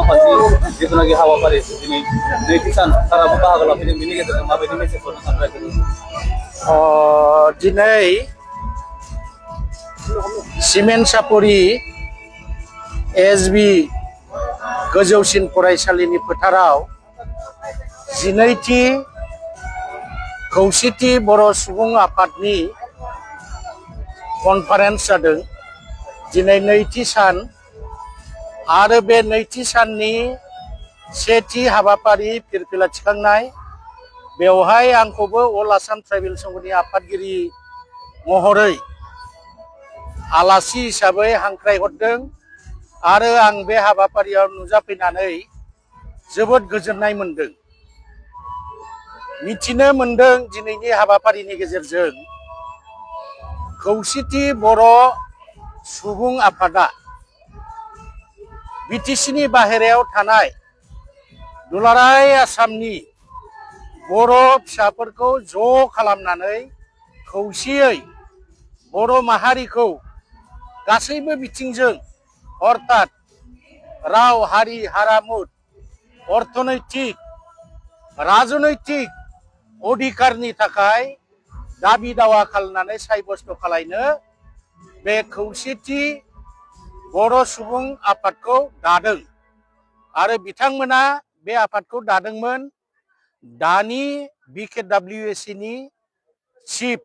समाजनि जिथुनाखि हाबाफारि दिनै नैथि सान साराबो बाहागो लाफैदों बेनि गेजेरजों माबायदि मेसेज हरनो सानो रायजोनो? दिनै सिमेन्ट सापरि एसबि गोजौसिन फरायसालिनि फोथाराव 12थि खौसेथि बर' सुबुं आफादनि कनफारेन्स जादों। दिनै नैथि सान आरो बे नैथि साननि सेथि हाबाफारि फिरफिला थिखांनाय। बेवहाय आंखौबो अल आसाम ट्राइबेल संघनि आफादगिरि महरै आलासि हिसाबै हांख्रायहरदों आरो आं बे हाबाफारियाव नुजाफैनानै जोबोद गोजोननाय मोनदों। मिथिनो मोनदों दिनैनि हाबाफारिनि गेजेरजों खौसेथि बर' सुबुं आफादा बिटिसिनि बाहेरायाव थानाय दुलाराय आसामनि बर' फिसाफोरखौ ज' खालामनानै खौसेयै बर' माहारिखौ गासैबो बिथिंजों अर्थात राव हारि हारामु अर्थनैतिक राजनैतिक अधिकारनि थाखाय दाबि दावा खालामनानै सायबस्थ' खालायनो बे खौसेथि बर' सुबुं आफादखौ दादों आरो बिथांमोना बे आफादखौ दादोंमोन दानि BKWSनि चिफ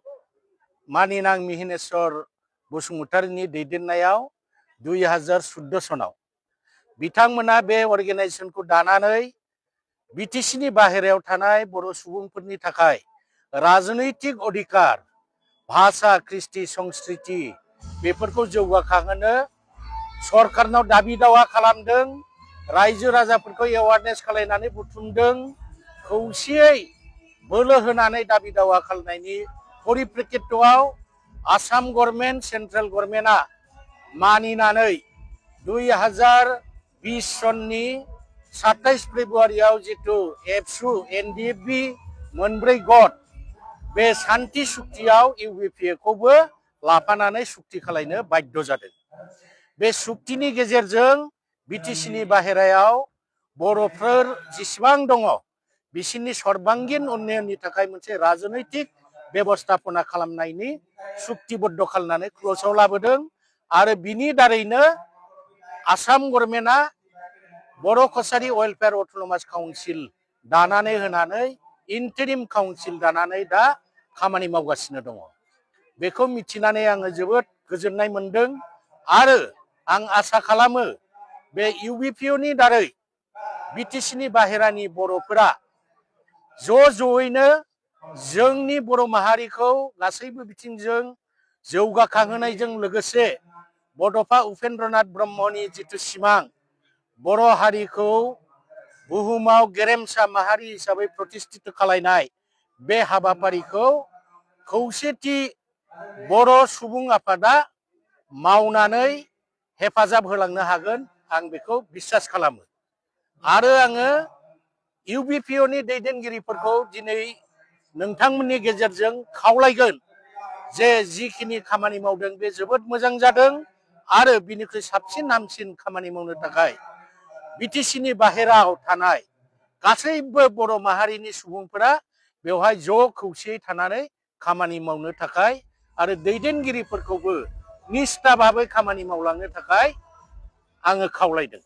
मानिनां मिहिनेश्वर बसुमतारीनि दैदेननायाव 2014 सनाव बिथांमोना बे अर्गेनाइजेसनखौ दानानै बिटिसिनि बाहेरायाव थानाय बर' सुबुंफोरनि थाखाय राजनैतिक अधिकार भाषा कृष्टि संस्कृति बेफोरखौ जौगाखांहोनो सरकारनाव दाबि दावा खालामदों। रायजो राजाफोरखौ एवारनेस खालायनानै बुथुमदों। खौसेयै बोलो होनानै दाबि दावा खालामनायनि परिप्रेक्षितआव आसाम गभर्नमेन्ट सेन्ट्रेल गभर्नमेन्टआ मानिनानै 2020 सननि 27 फेब्रुवारियाव जिथु एबसु NDFB मोनब्रै गट बे सान्थि सुक्तियाव UPPखौबो लाफानानै सुक्ति खालायनो बाध्य जादों। बे सुक्तिनि गेजेरजों बिटिसिनि बाहेरायाव बर'फोर जेसेबां दङ बिसोरनि सर्बांगिन उन्नयननि थाखाय मोनसे राजनैतिक बेबस्थापना खालामनायनि सुक्तिबद्ध खालामनानै क्ल'जआव लाबोदों आरो बिनि दारैनो आसाम गभर्नमेन्टआ बर' कसारि वेलफेयार अट'नमास काउन्सिल दानानै होनानै इन्टारिम काउन्सिल दानानै दा खामानि मावगासिनो दङ। बेखौ मिथिनानै आङो जोबोद गोजोननाय मोनदों आरो आं आसा खालामो बे UPPनि दारै बिटिसिनि बाहेरानि बर'फोरा ज'यैनो जोंनि बर' माहारिखौ गासैबो बिथिंजों जौगाखांहोनायजों लोगोसे बड'फा उपेन्द्रनाथ ब्रह्मनि जिथु सिमां बर' हारिखौ बुहुमाव गेरेमसा माहारि हिसाबै प्रतिष्ठित खालायनाय बे हाबाफारिखौ खौसेथि बर' सुबुं आफादा मावनानै हेफाजाब होलांनो हागोन आं बेखौ बिसास खालामो आरो आङो UPPनि दैदेनगिरिफोरखौ दिनै नोंथांमोननि गेजेरजों खावलायगोन जे जिखिनि खामानि मावदों बे जोबोद मोजां जादों आरो बिनिख्रुइ साबसिन हामसिन खामानि मावनो थाखाय बिटिसिनि बाहेरायाव थानाय गासैबो बर' माहारिनि सुबुंफोरा बेवहाय ज' खौसेयै थानानै खामानि मावनो थाखाय आरो दैदेनगिरिफोरखौबो निष्ठा भाबै खामानि मावलांनो थाखाय आङो खावलायदों।